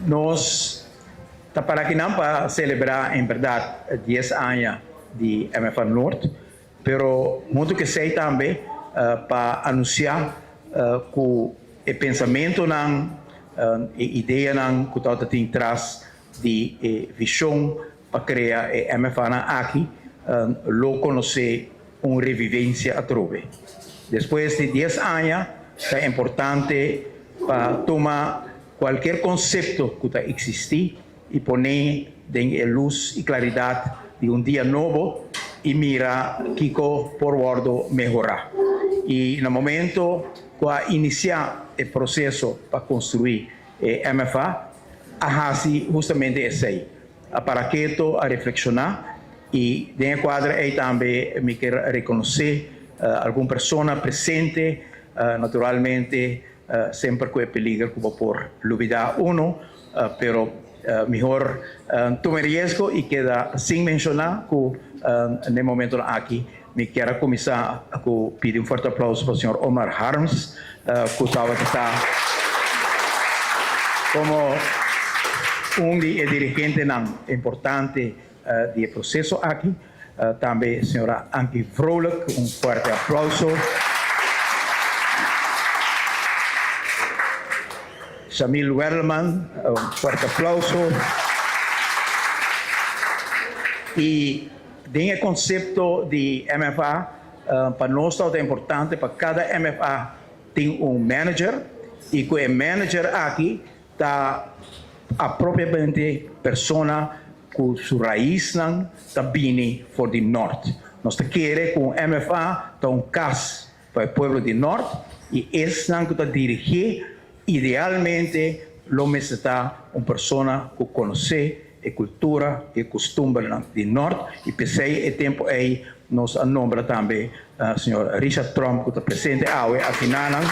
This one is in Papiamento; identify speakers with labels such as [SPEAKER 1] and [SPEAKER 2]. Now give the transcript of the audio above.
[SPEAKER 1] Nos ta para akinan pa selebrá en bèrdat dies aña di MFA Noord, pero huntu ku esei tambe pa anunsiá ku e pensamentunan, e ideanan ku tabata tin tras di e vishon pa krea e MFAnan aki lo konosé un revivencia atrobe. Despues di dies aña ta importante pa tuma cualkier concepto cu ta existi y pone den e luz y claridad di un dia nobo y mira kico por wordo mehora. Y na momento cu a inicia e proceso pa construi e MFA a haci hustamente esey. A para keto, a reflexiona y den e cuadra ey tambe mi kier reconoce algun persona presente, naturalmente semper cu e peliger cu bo por lubida uno, pero mihor tuma e riesgo y keda sin menciona cu n'e momentonan aki mi kier a cuminsa cu pidi un fuerte aplauso pa señor Omar Harms cu tabata ta como un di e dirigentenan importante di e proceso aki. Tambe señora Ankie Vrolijk, un fuerte aplauso. Shamil Werleman, un fuerte aplauso. Y den e concepto di MFA, pa nos tabata importante pa cada MFA tin un manager y cu e manager aki ta apropiamente persona cu su raisnan ta bini for di Nort. Nos ta kere cu un MFA ta un cas pa e pueblo di Nort y esnan cu ta dirigi idealmente lo mester ta un persona cu conoce e cultura y e custumbernan di Nort y p'esey e tempo ey nos a nombra tambe señor Richard Tromp cu ta presente awe aki nanan.